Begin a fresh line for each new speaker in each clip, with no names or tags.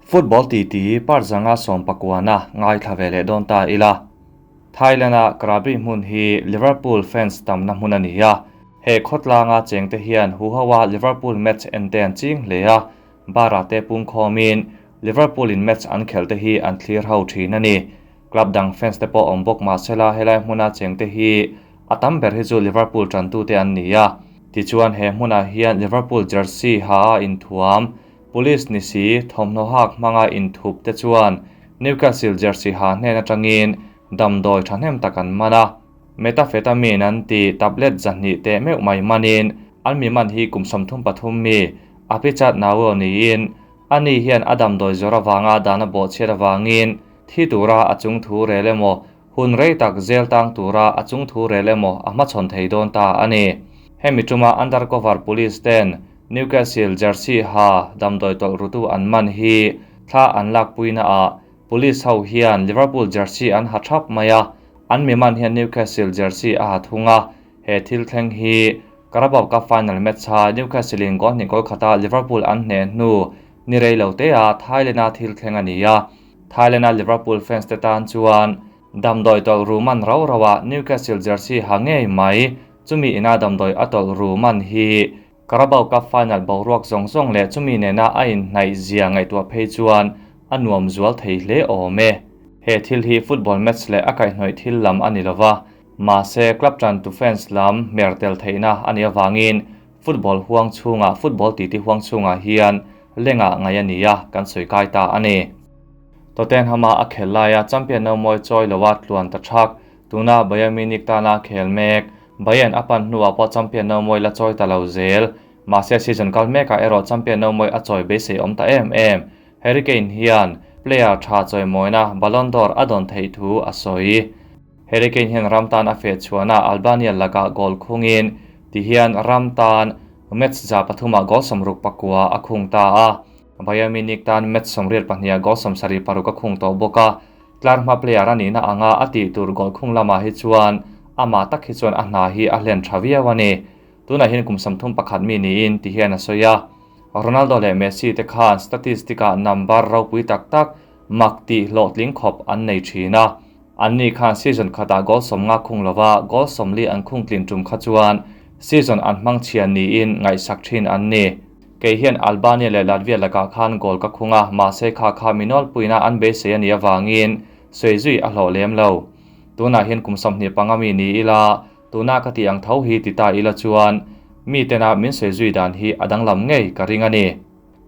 Football titi part zanga sawmpakuana ngaithla ve leh dawn ta ila. Thailand-a Krabi hmun hi Liverpool fans tamna hmun a ni a, he khawtlanga chengte hian huhoa Liverpool match en te an ching hle a, bar-ah te pungkhawmin Liverpool-in match an khelh te hi an thlir ho thin a ni. Club dang fans te pawh awm bawk mahsela helai hmuna chengte hi a tam ber hi chu Liverpool tantute an ni a. Tichuan he hmunah hian Liverpool jersey ha a inthuam Police ni si thawmhnaw hak hmanga inthup te chuan Newcastle jersey ha hnen atangin damdawi thahnem tak an man a. Methamphetamine an tih tablet zahnih teh meuh mai manin an mi man hi kum 33 mi Apichat Nawo niin ani hian a damdawi zawr avanga dan a bawhchhiat avangin thi tura a chung thu rel emaw hun rei tak zel tang tura a chung thu rel emaw a hmachhawn thei dawn ta a ni. Hemi tuma undercover police ten Newcastle jersey ha damdawi tawlh rutu an man hi thla an lakpuina ah police ho hian Liverpool jersey an ha thap mai a, an mi man hian Newcastle jersey a ha thung a, he thil thleng hi Carabao Cup final match a Newcastle in goal hnih goal khata Liverpool an hneh hnu ni rei lo te ah Thailand-a thil thleng a ni a, Thailand-a Liverpool fans te tan chuan damdawi tawlh ru man rau rau ah Newcastle jersey ha ngei mai, chumi ina damdawi a tawlh ru man hi Carabao Cup final boruak zawng zawng leh chumi nena a inhnaih zia ngaihtuah phei chuan a nuam zual thei hle awm e. He thil hi football match leh a kaihhnawih thil lam a ni lova, mahse club tantu fans lam hmer tel theihna a nih avangin football huang chhungah football titi huang chhungah hian lengah ngaih a ni a, kan sawi kai ta a ni. Tottenham-a a khel laia champion no mawi chawi loa tluan ta thak, tuna Bayern Munich tana khel mek Bayern a pan hnuah pawh champion no mawi la chawi ta lo zel. Mahse season kal mekah erawh champion no mawi a chawi beisei awm ta em em. Harry Kane hian player tha chawimawina Ballon d'Or a dawn theih thu a sawi. Harry Kane hian ram tan a feh chhuahna Albania lakah goal khungin tihian ram tan match 300 ah goal 69 a khung ta a. Bayern Munich tan match 82 ah goal 76 a khung tawh bawk a. Tlar hma player a nihna anga a tih tur goal khung lamah hi chuan amah tak hi chuan a hna hi a hlen tha viau a ni. Tunah hian kum 31 mi niin ti hian a sawi a. Ronaldo leh Messi te khan statistic ah number ropui tak tak mak tih hlawhtling khawp an nei thin a. Anni khan season khatah goal 50 khung lova goal 40 an khung tlin tum kha chuan season an hmang chhia niin ngaihsak thin an ni. Kei hian Albania leh Latvia lakah khan goal ka khung a, mahse kha kha minol puina an beisei a nih avangin sawi zui a hlawh lem lo. Tunah hian kum 25 mi ni ila, tuna ka ti ang tho hi ti ta ila chuan mi tena min sawi zui dan hi a danglam ngei ka ring a ni.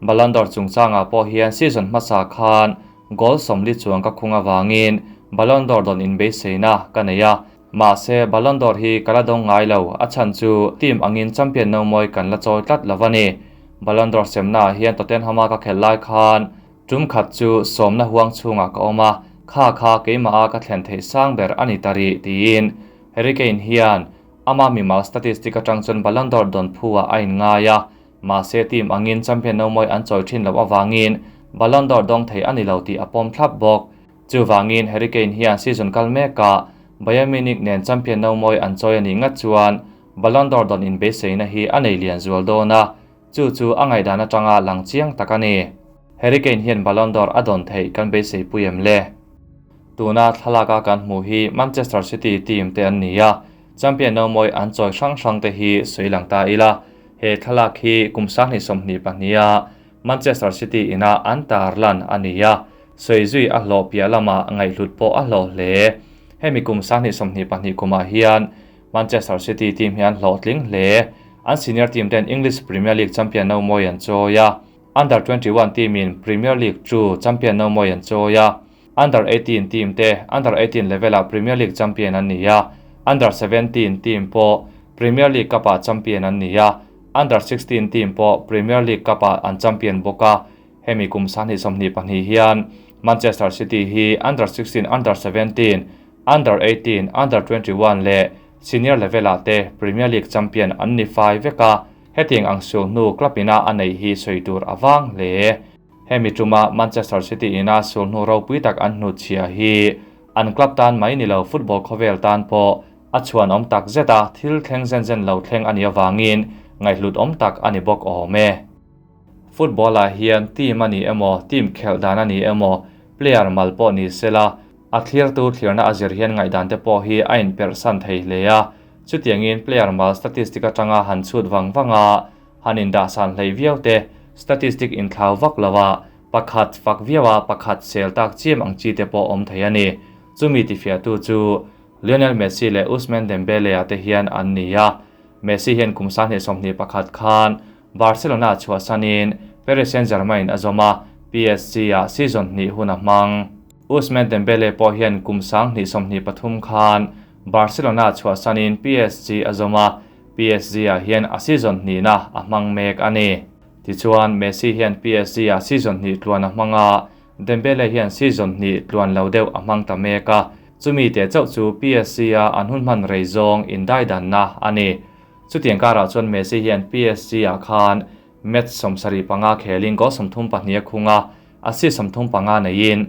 Ballon d'Or chungchangah pawh hian season hmasa khan goal 40 chuang ka khung avangin Ballon d'Or dawn inbeiseina ka nei a, mahse Ballon d'Or hi ka la dawng ngai lo, a chhan chu team angin champion no mawi kan la chawi tlat lo a ni. Ballon d'Or semnaah hian Tottenham-a ka khelh lai khan tum khat chu sawmna huang chhungah ka awm a, kha kha keimah a ka thlen theih sang ber a ni ta rih tiin Harry Kane hian ama mimal statistic atang chuan Ballon d'Or dawn phu-ah a inngai a, mahse team angin champion no mawi an chawi thin loh avangin Ballon d'Or dawng thei a ni lo tih a pawm thlap bawk. Chuvangin Harry Kane hian season kal mekah Bayern Munich nen champion no mawi an chawi a nih ngat chuan Ballon d'Or dawn inbeiseina hi a nei lian zual dawn a, chu chu a ngaihdan atanga lang chiang tak a ni. Harry Kane hian Ballon d'Or a dawn theih kan beisei pui em le? Tuna thlalaka kan hmuh hi Manchester City team te an ni a, champion no mawi an chawi hrang hrang te hi sawi lang ta ila. He thlalak hi kum 2022 a Manchester City ina an tarlan a ni a, sawi zui a hlawh piah lamah ngaihhlut pawh a hlawh hle. Hemi kum 2022 kumah hian Manchester City team hi an hlawh tling hle. An senior team ten English Premier League champion no mawi an chawi a, Under 21 team in Premier League 2 champion no mawi an chawi a, Under 18 team te Under 18 level ah Premier League champion an ni a, Under 17 team pawh Premier League Cup ah champion an ni a, Under 16 team pawh Premier League Cup ah an champion bawk a. Hemi kum 2022 hian Manchester City hi Under 16, Under 17, Under 18, Under 21 leh senior level ah te Premier League champion an ni fai vek a, hetiang ang sul hnu club ina a nei hi sawi tur awang hle. Hemi tuma Manchester City ina sul hnu ropui tak an hnu chhia hi an club tan mai ni lo football khawvel tan pawh a chhuan awm tak zet a, thil thleng zen zen lo thleng a nih avangin ngaihhlut awm tak a ni bawk awm e. Football-ah hian team a ni emaw, team khelh dan a ni emaw, player mal pawh ni sela, a thlirtu thlirna a zir hian ngaihdan te pawh hi a inperhsan thei hle a. Chutiangin player mal statistic atanga han chhut vang vang a, han indahsan hlei viau te, statistic inthlau vak lo a, pakhat fak viau a, pakhat sel tak chiam ang chi te pawh awm thei a ni. Chumi tifiahtu chu Lionel Messi leh Ousmane Dembele-a te hian an ni a. Messi hian kum 2021 khan Barcelona chhuahsanin Paris Saint-Germain a zawm a, PSG-ah season hnih hun a hmang. Ousmane Dembele pawh hian kum 2023 khan Barcelona chhuahsanin PSG a zawm a, PSG-ah hian a season hnihna a hmang mek a ni. Tichuan, Messi hian PSG-ah season hnih tluan a hmang a, Dembele hian season hnih tluan lo deuh a hmang ta mek a, chumi teh chauh chu PSG-a an hun hman rei zawng indaidanna a ni. Chutiang karah chuan Messi hian PSG-ah khan match 75 khelin goal 32 a khung a, assist 35 neiin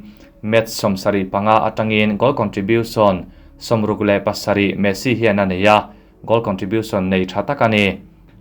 match 75 atangin goal contribution 67 Messi hian a nei a, goal contribution nei tha tak a ni.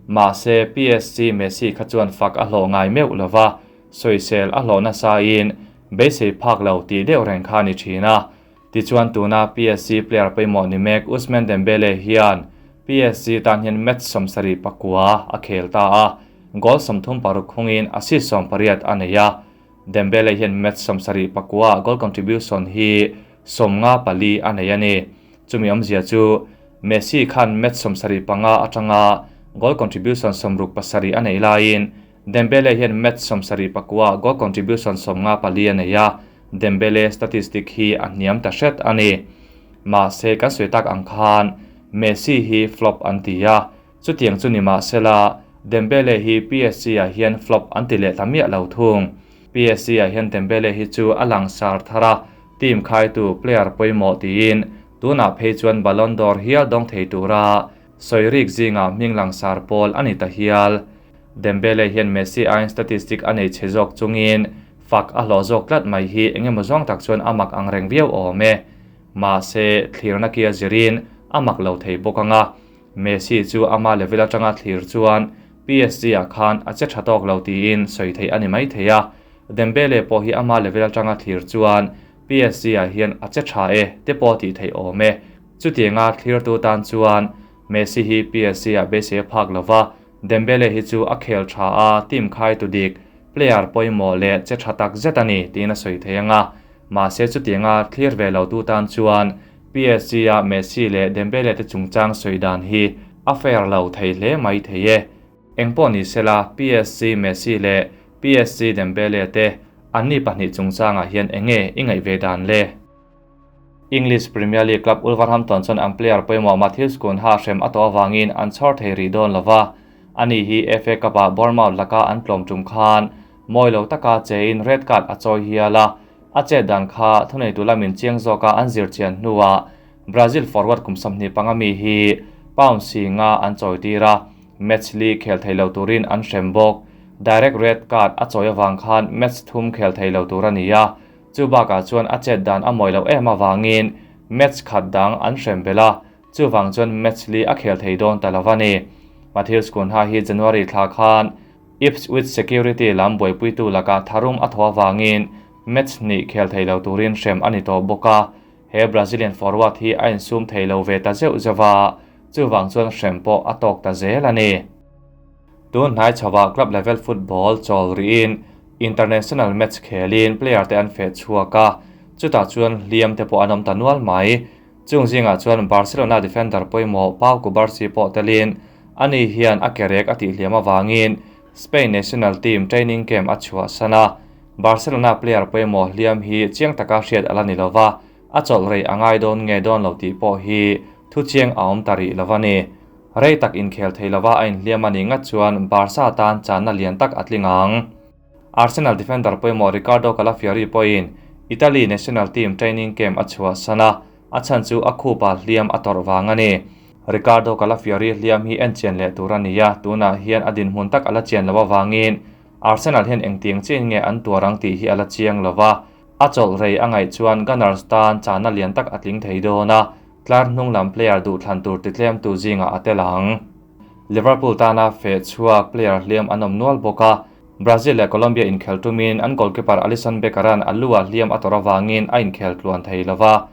Mahse, PSG Messi kha chuan fak a hlawh ngai meuh lova, sawisel a hlawh nasain beisei phak lo tih deuh reng kha a ni thin a. Tichuan tuna PSG player pawimawh ni mek Ousmane Dembele hian PSG tan hian match 79 a khel ta a, goal 36 khungin assist 18 a nei a. Dembele hian match 79 goal contribution hi 54 a nei a ni. Chumi awmzia chu Messi khan match 75 atanga goal contribution 67 a nei laiin Dembele hian match 79 goal contribution 54 a nei a, Dembele statistic hi a hniam ta hret a ni. Mahse kan sawi tak ang khan Messi hi flop an ti a, chutiang chu ni mahsela Dembele hi PSG-ah hian flop an ti leh ta miah lo thung. PSG-ah hian Dembele hi chu a langsar thar a, team khaitu player pawimawh tiin tunah phei chuan Ballon d'Or hial dawng thei tura sawi rik zingah hming langsar pawl a ni ta hial. Dembele hian Messi aiin statistic a nei chhe zawk chungin fak a hlawh zawk tlat mai hi engemaw zawng tak chuan a mak ang reng viau awm e. Mahse, thlirna kia zirin a mak lo thei bawk ang a. Messi chu ama level atanga thlir chuan PSG-ah khan a che tha tawk lo tiin sawi theih a ni mai thei a. Dembele pawh hi ama level atanga thlir chuan PSG-ah hian a che tha e te pawh tih theih awm e. Chutianga thlirtu tan chuan Messi hi PSG-ah beisei a phak lova, Dembele hi chu a khel tha a, team khai tu dik, player pawimawh leh che tha tak zet a ni tiin a sawi thei ang a. Mahse chutianga thlir ve lo tu tan chuan PSG-a Messi leh Dembele te chungchang sawi dan hi a fair lo thei hle mai thei e. Engpawh ni sela PSG Messi leh PSG Dembele te anni pahnih chungchangah hian enge i ngaih ve dan le? English Premier League club Wolverhampton chuan an player pawimawh Matheus Cunha hrem a tawh avangin an chhawr thei rih dawn lova. Ani hi FA Cup-ah Bournemouth laka an tlawm tum khan mawi lo taka chein red card a chawi hial a. A chet dan kha thuneitu lamin chiang zawka an zir chian hnuah Brazil forward kum 25 mi hi pound singa an chawi tir a, match li khel thei lo turin an hrem bawk. Direct red card a chawi avang khan match thum khel thei lo tur a ni a. Chu bakah chuan a chet dan a mawi lo em avangin match khat dang an hrem belh a, chuvang chuan match li a khel thei dawn ta lo a ni. Matheus Cunha hi January thla khan Ipswich security lam buaipuitu lakah tharum a thaw avangin match hnih khel thei lo turin hrem a ni tawh bawk a, he Brazilian forward hi a insum thei lo ve ta zeuh zeuh a, chuvang chuan hrem pawh a tawk ta zel a ni. Tun hnai chhoah club level football chawl rihin international match khelin player te an feh chhuak a, chutah chuan hliam te pawh an awm ta nual mai. Chung zingah chuan Barcelona defender pawimawh Pau Cubarsí pawh telin ani hian a kerek a tih hliam avangin Spain national team training camp a chhuahsan a. Barcelona player pawimawh hliam hi chiang taka hriat a la ni lova, a chawlh rei a ngai dawn nge dawn lo tih pawh hi thu chiang a awm ta rih lova ni. Rei tak inkhel thei lova a inhliam a nih ngat chuan Barca tan channa lian tak a tling ang. Arsenal defender pawimawh Riccardo Calafiori pawhin Italy national team training camp a chhuahsan a, a chhan chu a khupa hliam a tawrh vang a ni. Riccardo Calafiori hliam hi en chian leh tur a ni a, tunah hian a dinhmun tak a la chian lo avangin Arsenal hian engtiang chian nge an tuar ang tih hi a la chiang lova, a chawlh rei a ngaih chuan Gunners tan channa lian tak a tling thei dawn a, tlar hnung lam player duh thlan tur titlem tu zingah a tel ang. Liverpool tana feh chhuak player hliam an awm nual bawk a, Brazil leh Colombia inkhel tumin an goalkeeper Alisson Becker-a'n a lu-ah hliam a tawrh avangin a inkhel tluan thei lo va.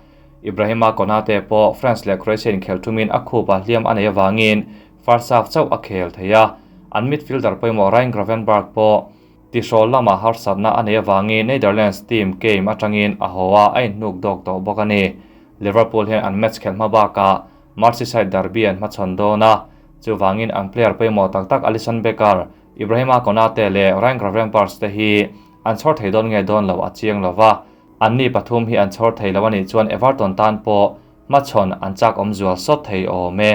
Ibrahima Konate pawh France leh Croatia inkhel tumin a khup-ah hliam a neih avangin first half chauh a khel thei a. An midfielder pawimawh Ryan Gravenberch pawh tihrawl lamah harsatna a neih avangin Netherlands team game atangin a haw a, a inhnuk dawk tawh bawk a ni. Liverpool hian an match khelh hma bakah Merseyside derby an hmachhawn dawn a, chuvangin an player pawimawh tak tak Alisson Becker, Ibrahima Konate leh Ryan Gravenberch te hi an chhawr thei dawn nge dawn lo a chiang lo va, anni pathum hi an chhawr thei lo a nih chuan Everton tan pawh hmachhawn an chak awm zual sawt thei awm e.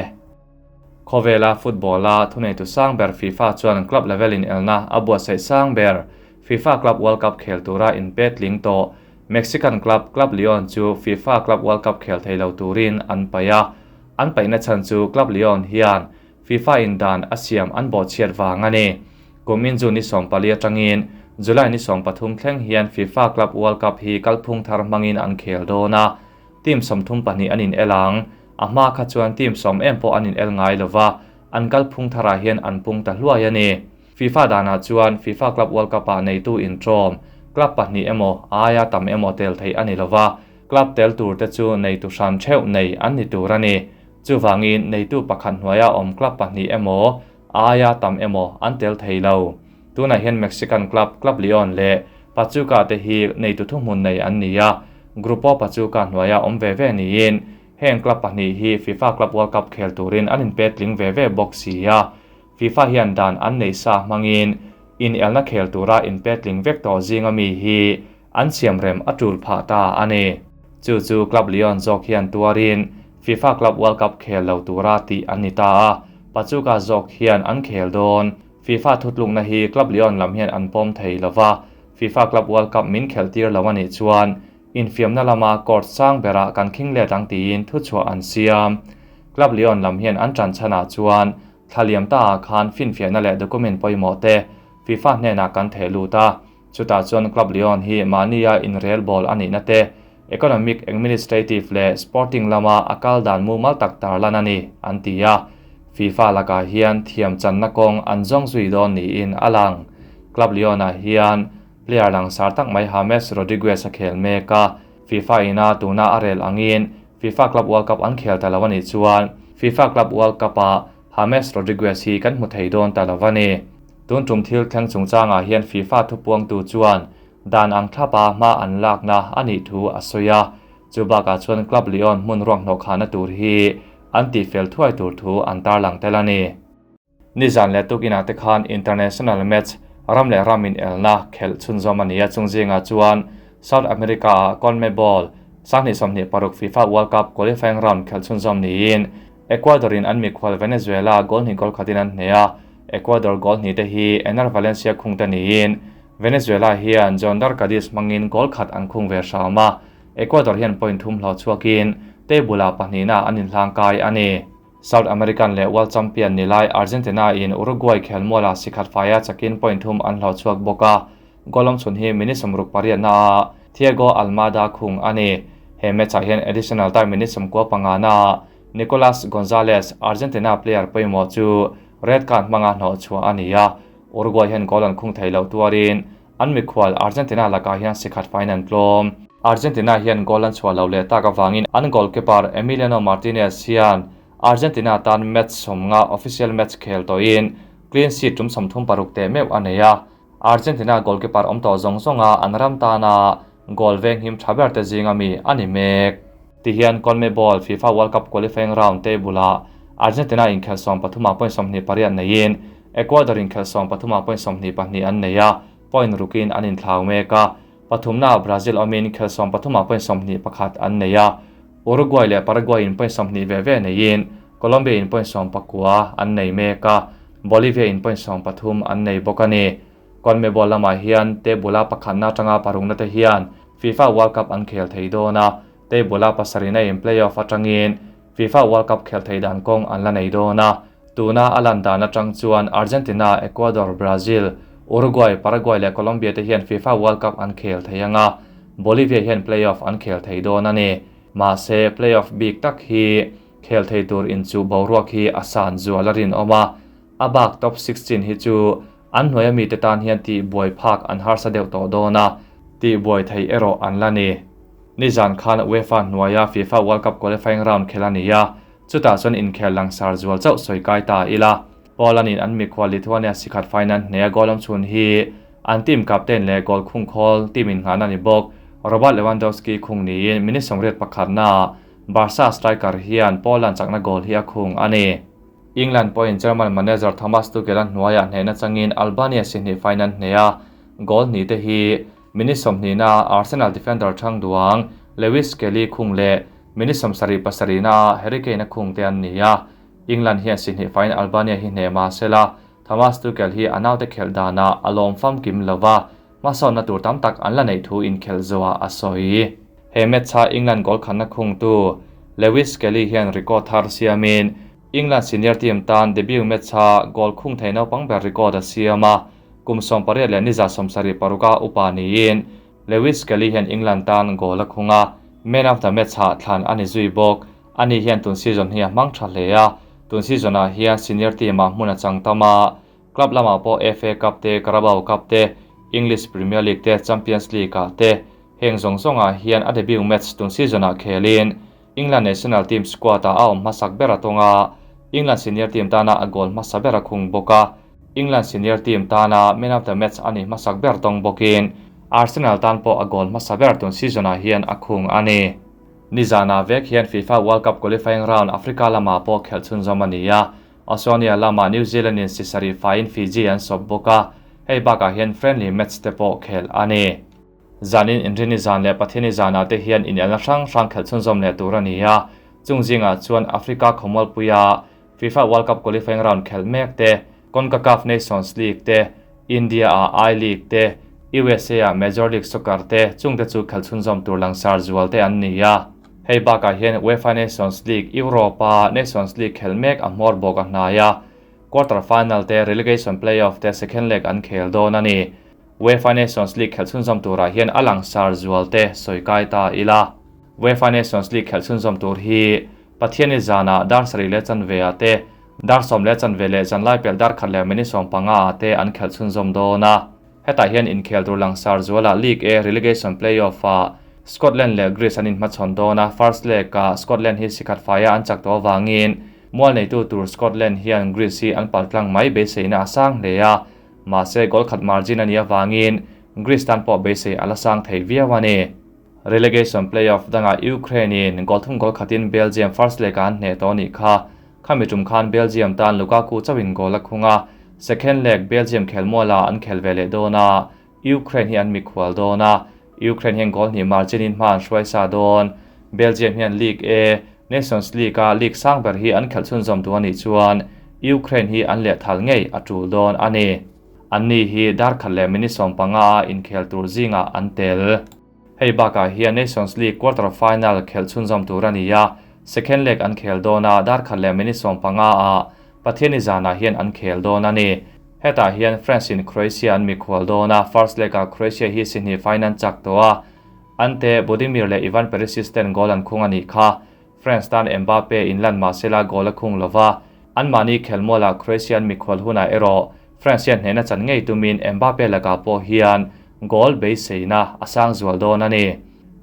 Khawvela football-a thuneitu sang ber FIFA chuan club level inelna a buatsaih sang ber FIFA Club World Cup khel tura inpet tling tawh Mexican club Club Leon chu FIFA Club World Cup khel thei lo turin an paih a, an paihna chhan chu Club Leon hian FIFA in dan a siam an bawhchhiat vang a ni. Kum in June ni 14 atangin July ni 13 thleng hian FIFA Club World Cup hi kalphung thar hmangin an khel dawn a, team 32 an in el ang. A hma kha chuan team 10 em pawh an in el ngai lova, an kalphung tharah hian an pung ta hluai a ni. FIFA danah chuan FIFA Club World Cup-ah neitu intrawm club pahnih emaw aia tam emaw tel theih a ni lova, club tel tur te chu neitu hran theuh nei an ni tur a ni. Chuvangin neitu pakhat hnuaia awm club pahnih emaw aia tam emaw an tel thei lo. Tunah hian Mexican club Club Leon leh Pachuca te hi neitu thuhmun nei an ni a, Grupo Pachuca hnuaia awm ve ve niin heng club pahnih hi FIFA Club World Cup khel turin an inpet tling ve ve bawk si a. FIFA hian dan an nei sa hmangin inelna khel tura inpetling vek tawh zinga mi hi an siamrem a tul phah ta a ni. Chu chu Club Leon zawk hian tuarin FIFA Club World Cup khel lo tura tih an ni ta a, Pachuca zawk hian an khel dawn. FIFA thutlukna hi Club Leon lam hian an pawm thei lo va, FIFA Club World Cup min khelhtir lo a nih chuan infiamna lama court sang berah kan khing let ang tiin thuchhuah an siam. Club Leon lam hian an tan chhanah chuan Thla liam ta ah khan finfiahna leh document pawimawh te FIFA hnenah kan theh lut a, chutah chuan Club Leon hi mahnia inrel bawl a nihna te, economic, administrative leh sporting lama a kal dan mumal tak tarlan a ni, an ti a. FIFA lakah hian thiam channa kawng an zawng zui dawn niin a lang. Club Leon ah hian player langsar tak mai James Rodriguez a khel mek a, FIFA ina tuna a rel angin FIFA Club World Cup an khel ta lo a nih chuan FIFA Club World Cup-ah James Rodriguez hi kan hmu thei dawn ta lo a ni. Tun tum thil thleng chungchangah hian FIFA thupuangtu chuan dan ang thlapa hma an lakna a nih thu a sawi a, chu bakah chuan Club Leon hmun ruak hnawhkhahna tur hi an tihfel thuai tur thu an tarlang tel a ni. Nizan leh tukinah te khan international match ram leh ram inelna khelh chhunzawm a ni a, chung zingah chuan South America-ah CONMEBOL 2026 FIFA World Cup qualifying round khelh chhunzawm niin Ecuador-in an mikhual Venezuela goal hnih goal khatin an hneh a, Ecuador goal hnih te hi Ener Valencia khung te niin Venezuela hian Jhonder Cadiz hmangin goal khat an khung ve hram a, Ecuador hian point thum hlauh chhuakin table-ah pahnihna an inhlangkai a ni. South American leh World Champion ni lai Argentina in Uruguay khelmualah sikhat faia chakin point thum an hlauh chhuak bawk a, goal awm chhun hi minute 68 naah Thiago Almada khung a ni. He match ah hian additional time minute 95 naah Nicolas Gonzalez, Argentina player pawimawh chu red card hmanga hnawh chhuah a ni a, Uruguay hian goal an khung thei loh tuarin An mikhual Argentina lakah hian sikhat faiin an tlawm. Argentina hian goal an chhuah lo leh tak avangin an goalkeeper Emiliano Martinez hian Argentina tan match 50 official match khel tawhin clean sheet tum 36 teh meuh a nei a. Argentina goalkeeper awm tawh zawng zawnga an ram tana goal venghim tha ber te zinga mi a ni mek. Tihian CONMEBOL FIFA World Cup qualifying round table-ah Argentina inkhelh 13 ah point 28 neiin Ecuador inkhelh 13 ah point 22 an nei a, point rukin an inthlau mek a. Pathumnaah Brazil awmin khelh 13 ah point 21 an nei a, Uruguay leh Paraguay in point 20 ve ve neiin Colombia in point 19 an nei mek a, Bolivia in point 13 an nei bawk a ni. CONMEBOL lamah hian table-a pakhatna atanga parukna te hian FIFA World Cup an khel thei dawn a, table-a pasarihna in playoff atangin FIFA World Cup khel thei dan kawng an la nei dawn a. Tuna a lan dan atang chuan Argentina, Ecuador, Brazil, Uruguay, Paraguay leh Colombia te hian FIFA World Cup an khel thei ang a, Bolivia hian playoff an khel thei dawn a ni. Mahse, playoff bik tak hi khel thei tur inchuh boruak hi a san zual a rinawm a, a bak top 16 hi chu An hnuaia mite tan hian tih buai phak an harsa deuh tawh dawn a, tih buai theih erawh an la ni. Nizan khan UEFA hnuaia FIFA World Cup qualifying round khelh a ni a, chutah chuan inkhel langsar zual chauh sawi kai ta ila. Poland-in an mikhual Lithuania sikhat fainan hnea goal awm chhun hi an team captain leh goal khung khawl team innghahna ni bawk Robert Lewandowski khung niin minute 81 naah Barca striker hian Poland chakna goal hi a khung a ni. England pawhin German manager Thomas Tuchel-a hnuaiah hnehna changin Albania 2 fainan hnea goal hnih te hi minute 20 naah Arsenal defender thang duang Lewis Skelly khung leh minute 77 naah Harry Kane a khung te an ni a. England hian 2 fain Albania hi hne ma sela Thomas Tuchel hi anaute khel dana alawm fam kim lova hmasawnna tur tam tak an la nei thu inkhel zuwa a sawi. He match-a England goal khanna khung tu Lewis Skelly hian record thar siamin England senior team tan debut match-a goal khung thei naupang ber record a siama kum 18 leh ni 76 upa niin Lewis Skelly hian England tan goal a khunga man of the match ha thlan ani zui bawk. Ani hian tun season hi a hmang tha hle a, tun season ah hian senior team ah hmun a chang tama club lamah pawh FA Cup te, Carabao Cup te, English Premier League te, Champions League ah te heng zawng zawngah hian a debut match tun season ah khelin England national team squad ah a awm hmasak ber atonga England senior team tana a goal hmasa ber a khung bawka England senior team tana man of the match ani hmasak ber tawng bawkin Arsenal tan pawh a goal hmasa ber tun season ah hian a khung ani. Nizana vek hian FIFA World Cup qualifying round Africa lama pawh khelh chhunzawm ani a. Oceania lama New Zealand in 7 fain Fiji an sawp bawka hei bakah hian friendly match te pawh khel ani. Zanin inrini zan leh Pathiani zana te hian inelna hrang hrang khelh chhunzawm leh tur ani a. Chung zingah chuan Africa khawmualpuia FIFA World Cup qualifying round khelh mek te, CONCACAF Nations League te, India a I League te, USA a Major League Soccer te chungte chu khelh chhunzawm tur langsar zual te an ni a. Hei bakah hian UEFA Nations League, Europa Nations League khelh mek a hmawr bawk a hnaia quarter final te, relegation playoff te second leg an khel dawn ani. UEFA Nations League khelh chhunzawm turah hian a langsar zual te sawi kai ta ila. UEFA Nations League khelh chhunzawm tur hi Pathiani zana dar 7 leh chanve a te, dar 10 leh chanve leh zanlai pel dar 1 leh minute 15 a te an khelh chhunzawm dawn a. Hetah hian inkhel tur langsar zuala League A relegation playoff a Scotland leh Greece an inhmachhawn dawn a. First leg a Scotland hi 4 faia an chak tawh awangin mual neitu tur Scotland hian Greece hi an paltlang mai beiseina a sang hle a. Mahse goal khat margin ani awangin Greece tan pawh beisei ala sang thei viau ani. Relegation playoff danga Ukraine in goal 3 goal khatin Belgium first leg an hne tawh ni kha. Khami tum khan Belgium tan Lukaku chawin goal a khunga second leg Belgium khelmuala an khel ve leh dawn a. Ukraine hi an mikhual dawn a. Ukraine hian goal hnih margin in hma an hruai sa dawn. Belgium hian League A Nations League a league sang ber hi an khelh chhunzawm tu ani chuan Ukraine hi an leh thal ngei a tul dawn ani. An ni hi dar 1 leh minute 15 a inkhel tur zinga an tel. Hei bakah hian Nations League quarter final khelh chhunzawm tur ani a. Second leg an khel dawn a dar 1 leh minute 15 a Pathiani zana hian an khel dawn ani. Hetah hian France in Croatia an mikhual dawn a. First leg a Croatia hi 2 final chak to a. Ante Budimir leh Ivan Perisic ten goal an khung ani kha. France tan Mbappe in lan mahsela goal a khung lova. An mani khelmuala Croatia an mikhual huna erawh France hian hnehna chan ngei tumin Mbappe laka pawh hian goal beiseina a sang zual dawn ani.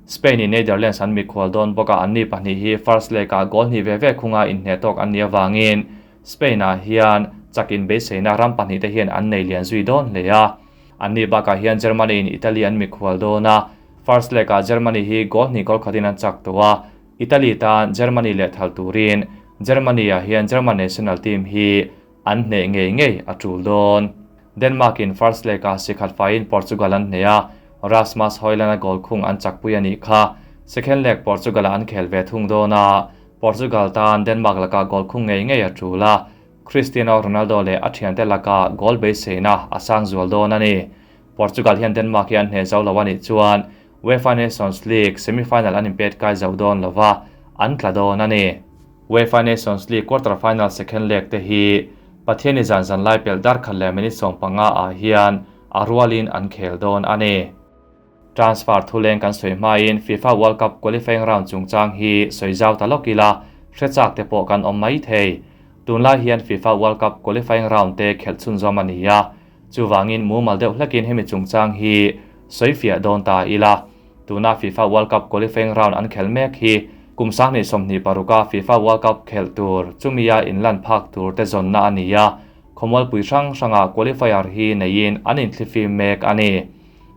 Spain in Netherlands an mikhual dawn bawka an ni pahnih hi first leg a goal hnih ve ve khunga inhne tawk an ni awangin Spain ah hian chakin beiseina ram pahnih te hian an nei lian zui dawn hle a. An ni bakah hian Germany in Italy an mikhual dawn a. First leg ah Germany hi goal hnih goal khatin an chak tawh a. Italy tan Germany leh thal turin Germany ah hian German national team hi an hne ngei ngei a tul dawn. Denmark in first leg a 4 fain Portugal an hne a. Rasmus Højlund a goal khung an chakpui ani kha. Second leg Portugal an khel ve thung dawn a. Portugal tan Denmark laka goal khung ngei ngei a tul a. Cristiano Ronaldo leh a thiante laka goal beiseina a sang zual dawn ani. Portugal hian Denmark hi an hne zo lo ani chuan UEFA Nations League semi-final an inpet kai zo dawn lova an tla dawn ani. UEFA Nations League quarter final second leg te hi Pathiani zan zan lai pel dar 1 leh minute 15 ah hian a rualin an khel dawn ani. Transfer thuleng kan sawi hmain FIFA World Cup qualifying round chungchang hi sawi zau ta lawk ila hrechak te pawh kan awm mai thei. Tunlai hian FIFA World Cup qualifying round te khelh chhunzawm ani a. Chuvangin mumal deuh hlakin hemi chungchang hi sawifiah dawn ta ila. Tuna FIFA World Cup qualifying round an khelh mek hi kum 2026-a FIFA World Cup khelh tur chumia inlan phak tur te zawnna a ni a, khawmualpui hrang hranga qualifier hi neiin an inthlifim mek a ni.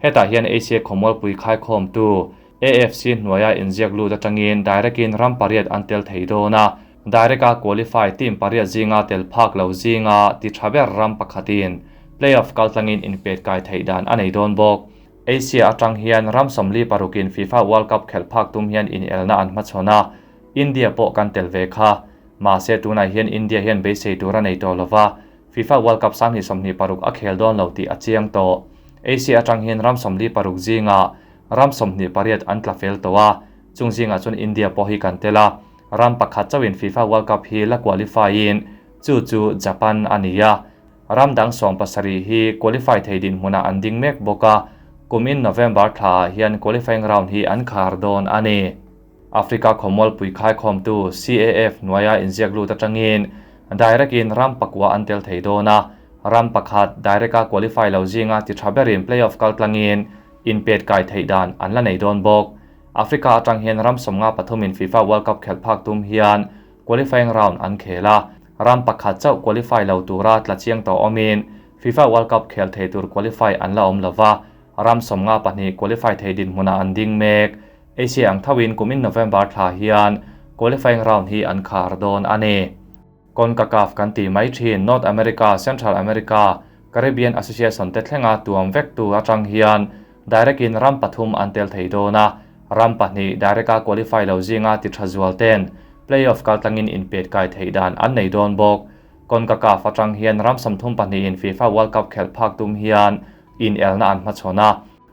Hetah hian Asia khawmualpui khaikhawmtu AFC hnuaia inziak lut atangin direct-in ram pariat an tel thei dawn a, direct-a qualify team pariat zinga tel phak lo zinga ti tha ber ram pakhatin playoff kaltlangin inpet kai theih dan a nei dawn bawk. Asia atang hian ram 46in FIFA World Cup khelh phak tum hian inelna an hmachhawn a, India pawh kan tel ve kha. Mahse tunah hian India hian beisei tur a nei tawh lova, FIFA World Cup 2026 a khel dawn lo tih a chiang tawh. Asia atang hian ram 46 zinga ram 28 an tla fel tawh a, chung zingah chuan India pawh hi kan tel a, ram pakhat chauhin FIFA World Cup hi la qualify-in chu chu Japan a ni a. Ram dang 17 hi qualify thei dinhmunah an ding mek bawk a, kumin November thlaah hian qualifying round hi an khar dawn a ni. Africa khawmualpui khaikhawmtu CAF hnuaia inziak lut atangin direct-in ram pakua an tel thei dawn a, ram pakhat direct-a qualify lo zinga ti tha berin playoff kaltlangin inpet kai theih dan an la nei dawn bawk. Africa atang hian ram 53in FIFA World Cup khelh phak tum hian qualifying round an khel a, ram pakhat chauh qualify lo tura tla chiang tawh awmin FIFA World Cup khel thei tur qualify an la awm lova, ram 52 qualify thei dinhmunah an ding mek. Asia ang thoin kumin November thla hian qualifying round hi an khar dawn a ni. CONCACAF kan ti mai thin North America, Central America, Caribbean Association te thlenga tuam vek tu atang hian direct-in ram pathum an tel thei dawn a, ram pahnih direct-a qualify lo zinga ti tha zual ten playoff kaltlangin inpet kai theih dan an nei dawn bawk. CONCACAF atang hian ram 32in FIFA World Cup khelh phak tum hian inelna an hmachhawn a,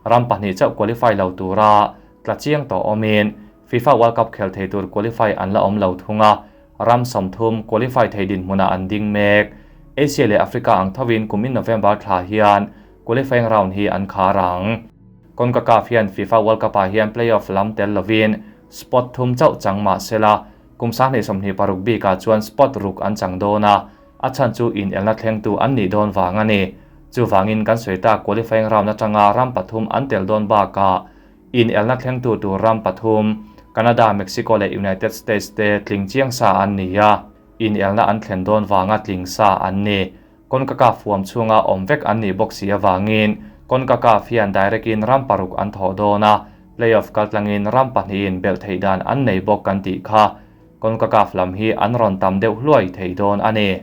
ram pahnih chauh qualify lo tura tla chiang tawh awmin FIFA World Cup khel thei tur qualify an la awm lo thung a, ram 30 qualify thei dinhmunah an ding mek. Asia leh Africa ang thovin kumin November thla hian qualifying round hi an khar ang. CONCACAF hian FIFA World Cup ah hian playoff lam tel lovin spot thum chauh chang mah sela, kum 2026 bikah chuan spot ruk an chang dawn a, a chhan chu inelna thlengtu an nih dawn vang a ni. Chuvangin kan sawi tak qualifying round atanga ram pathum an tel dawn bakah inelna thlengtu tur ram pathum Canada, Mexico leh United States te tling chiang sa an ni a, inelna an thlen dawn vanga tling sa an ni. CONCACAF huam chhunga awm vek an nih bawk si awangin CONCACAF hian direct-in ram paruk an thawh dawn a, playoff kaltlangin ram pahnihin belh theih dan an nei bawk kan tih kha. CONCACAF lam hi an rawn tam deuh hluai thei dawn a ni.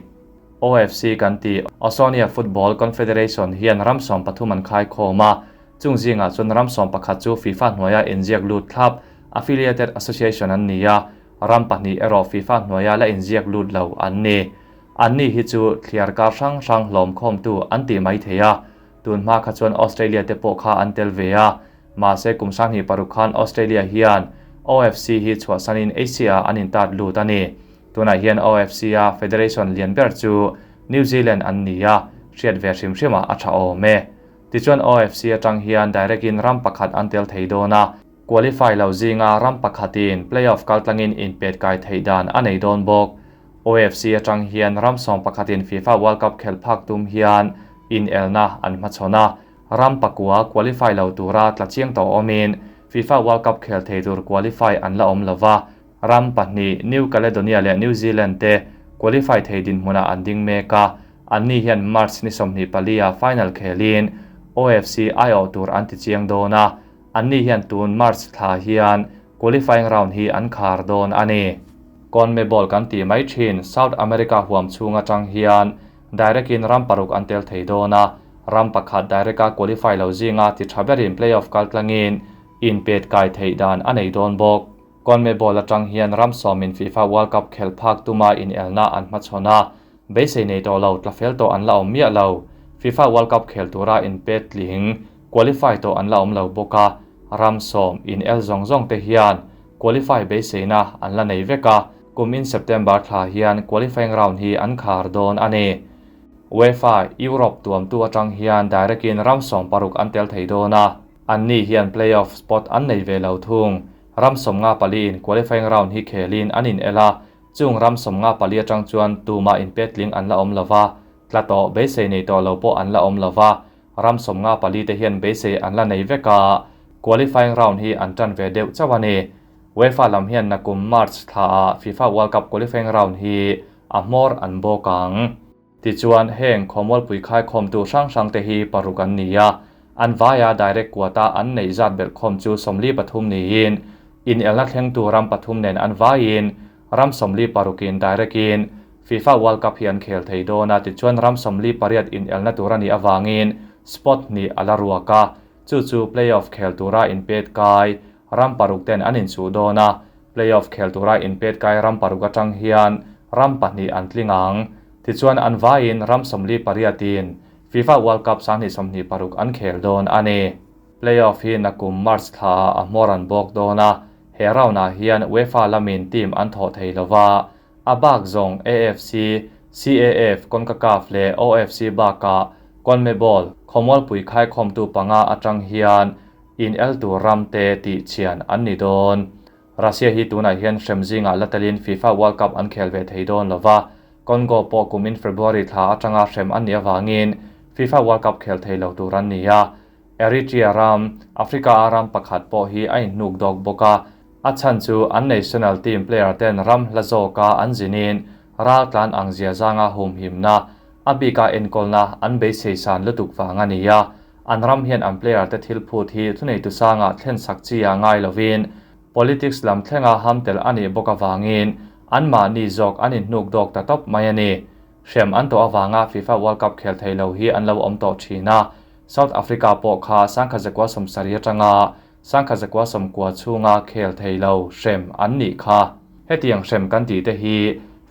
OFC kan ti Oceania Football Confederation hian ram 13 an khaikhawm a, chung zingah chuan ram 11 chu FIFA hnuaia inziak lut thlap Affiliated Association an ni a, ram pahnih erawh FIFA hnuaia la inziak lut lo an ni. An ni hi chu thliar kar hrang hrang hlawm khawmtu an ti mai thei a, tun hma kha chuan Australia te pawh kha an tel ve a, mahse kum 2006 khan Australia hian OFC hi chhuahsanin Asia an intat lut a ni. Tunah hian OFC a Federation lian ber chu New Zealand an ni a, hriat ve hrim hrimah a tha awm e. Tichuan OFC atang hian direct-in ram pakhat an tel thei dawn a, qualify lo zinga ram pakhatin playoff kaltlangin inpet kai theih dan a nei dawn bawk. OFC atang hian ram 11in FIFA World Cup khelh phak tum hian inelna an hmachhawn a, ram pakua qualify lo tura tla chiang tawh awmin FIFA World Cup khel thei tur qualify an la awm lova, ram pahnih New Caledonia leh New Zealand te qualify thei dinhmunah an ding mek a, an ni hian March ni 24 a final khelin OFC aiawh tur an ti chiang dawn a, an ni hian tun March thla hian qualifying round hi an khar dawn a ni. CONMEBOL kan ti mai thin South America huam chhung atang hian direct-in ram paruk an tel thei dawn a, ram pakhat direct-a qualify lo zinga ti tha berin playoff kaltlangin inpet kai theih dan a nei dawn bawk. CONMEBOL atang hian ram 10in FIFA World Cup khelh phak tuma inelna an hmachhawn a, beisei nei tawh lo tla fel tawh an la awm miah lo. FIFA World Cup khel tura inpet tling qualify tawh an la awm lo bawk a, ram 10 in el zawng zawng te hian qualify beiseina an la nei vek a, kumin September thla hian qualifying round hi an khar dawn a ni. UEFA Europe tuamtu atang hian direct-in ram 16 an tel thei dawn a, an ni hian playoff spot an nei ve lo thung. Ram 54 in qualifying round hi khelin an in el a, chung ram 54 atang chuan tuma inpet tling an la awm lova, Tla tawh beisei nei tawh lo pawh an la awm lova, ram 54 te hian beisei an la nei vek a, qualifying round hi an tan ve deuh chauh a ni. UEFA lam hian nakum March thlaah FIFA World Cup qualifying round hi a hmawr an bawk ang. Tichuan, heng khawmualpui khaikhawmtu hrang hrangte hi paruk an ni a, an vaia direct quota an neih zat belhkhawm chu 43 niin, inelna thlengtu ram pathum nen an vaiin ram 46in direct-in FIFA World Cup hi an khel thei dawn a, tichuan ram 48 inelna tur a nih avangin spot hnih a la ruak a, chu chu play-off khel tura inpet kai ram paruk ten an inchuh dawn a, Playoff khel tura inpet kai ram paruk atang hian ram pahnih an tling ang. Tichuan an vaiin ram 48in FIFA World Cup 2026 an khel dawn a ni. Playoff hi nakum March thlaah a hmawr an bawk dawn a, he round-ah hian UEFA lamin team an thawh thei lova, a bak zawng AFC, CAF, CONCACAF leh OFC bakah CONMEBOL khawmualpui khaikhawmtu panga atang hian In el tur ram te tih chian an ni dawn. Russia hi tunah hian hrem zingah la telin FIFA World Cup an khel ve thei dawn lo va, Congo pawh kumin February thla atanga hrem an nih avangin FIFA World Cup khel thei lo tur an ni a. Eritrea ram, Africa-a ram pakhat pawh hi a inhnuk dawk bawk a, a chhan chu an national team player ten ram hla zawka an zinin ral tlan ang zia zanga humhimna, a bika enkawlna an beisei san lutuk vang a ni a. An ram hian an player te thil phut hi thuneitu sangah thlen sak chi a ngai lovin politics lam thlenga ham tel a nih bawk avangin anmahni zawk an inhnuk dawk ta tawp mai a ni. Hrem an tawh avanga FIFA World Cup khel thei lo hi an lo awm tawh thin a, South Africa pawh kha 1970 atanga 1990 chhunga khel thei lo hrem an nih kha. Hetiang hrem kan tih te hi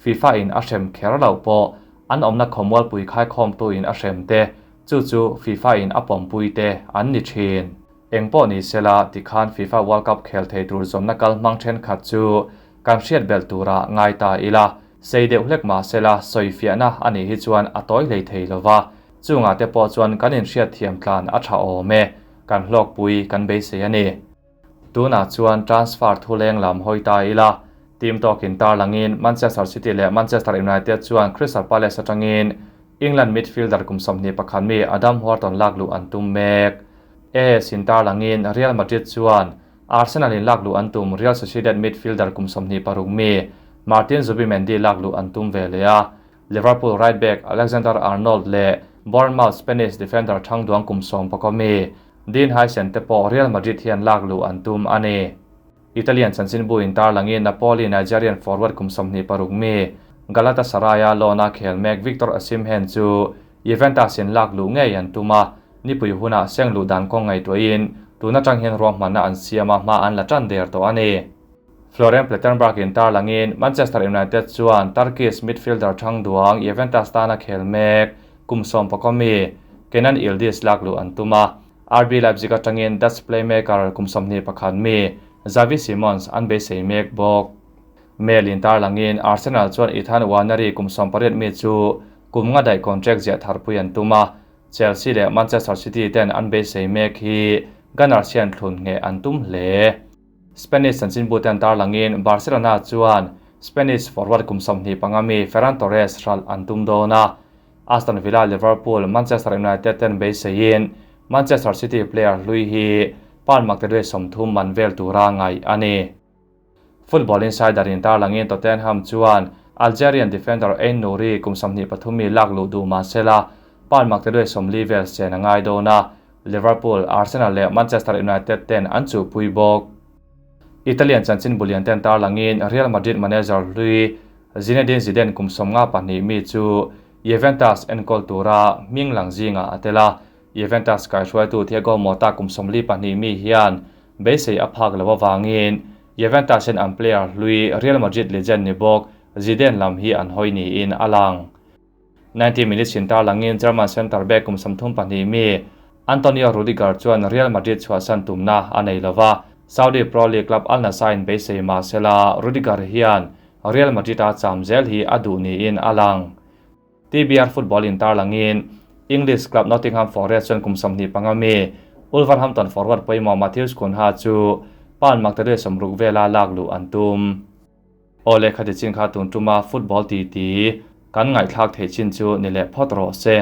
FIFA in a hrem kher loh pawh an awmna khawmualpui khaikhawmtu in a hrem te Chu chu FIFA in a pawmpui te an ni thin. Eng pawh ni sela tikhan FIFA World Cup khel thei tur zawmna kal hmang thenkhat chu kan hriat belh tura ngai ta ila. Sei deuh hlek mah sela sawifiahna a nih hi chuan a tawi hlei thei lova, chungah te pawh chuan kan inhriat thiam tlan a tha awm e, kan hlawkpui kan beisei a ni. Tunah chuan transfer thuleng lam hawi ta ila, team tawkin tarlangin Manchester City leh Manchester United chuan Crystal Palace atangin England midfielder kum 21 mi Adam Wharton lak luh an tum mek. AS in tarlangin Real Madrid chuan Arsenal in lak luh an tum Real Sociedad midfielder kum 26 mi Martin Zubimendi lak luh an tum ve leh a, Liverpool right back Alexander Arnold leh Bournemouth Spanish defender thangduang kum 11 mi Dean Huijsen te pawh Real Madrid hian lak luh an tum a ni. Italian chanchinbu in tarlangin Napoli Nigerian forward kum 26 mi Galatasaray-a loan-a khel mek Victor Osimhen chu Juventus in lak luh ngei an tum a, nipui hunah seng luh dan kawng ngaihtuahin tun atang hian ruahmanna an siam a, hma an la tan der tawh a ni. Florian Plettenberg in tarlangin Manchester United chuan Turkish midfielder thangduang Juventus tana khel mek kum 11 mi Kenan Yildiz lak luh an tum a, RB Leipzig atangin Dutch playmaker kum 21 mi Xavi Simons an beisei mek bawk. Mail in tarlangin Arsenal chuan Ethan Nwaneri kum 18 mi chu kum nga daih contract ziah tharpui an tum a, Chelsea leh Manchester City ten an beisei mek hi Gunners hian thlun nge an tum hle. Spanish chanchinbu ten tarlangin Barcelona chuan Spanish forward kum 25 mi Ferran Torres hral an tum dawn a, Aston Villa, Liverpool, Manchester United ten beiseiin Manchester City player hlui hi pound maktaduai 30 man vel tura ngai a ni. Football Insider in tarlangin Tottenham chuan Algerian defender Ain Nouri kum 23 mi lak luh duh mah sela pound maktaduai 40 vel sen a ngai dawn a, Liverpool, Arsenal leh Manchester United ten an chuhpui bawk. Italian chanchinbu lian ten tarlangin Real Madrid manager hlui Zinedine Zidane kum 52 mi chu Juventus enkawl tura hming lang zinga a tel a, Juventus kaihruaitu Thiago Motta kum 42 mi hian beisei a phak lo awangin Juventus in an player hlui Real Madrid legend ni bawk Zidane lam hi an hawi niin a lang. 90 minutes in tarlangin German centre back kum 32 mi Antonio Rudiger chuan Real Madrid chhuahsan tumna a nei lova, Saudi Pro League club Al Nassr in beisei mah sela Rudiger hian Real Madrid a cham zel hi a duh niin a lang. TBR Football in tarlangin English club Nottingham Forest chuan kum 25 mi Wolverhampton forward pawimawh Matheus Cunha chu pound maktaduai 60 vela lak luh an tum. Awle khati chin kha tun tuma football ti ti. Kan ngaihthlak theih chin chu ni leh phawt rawh se.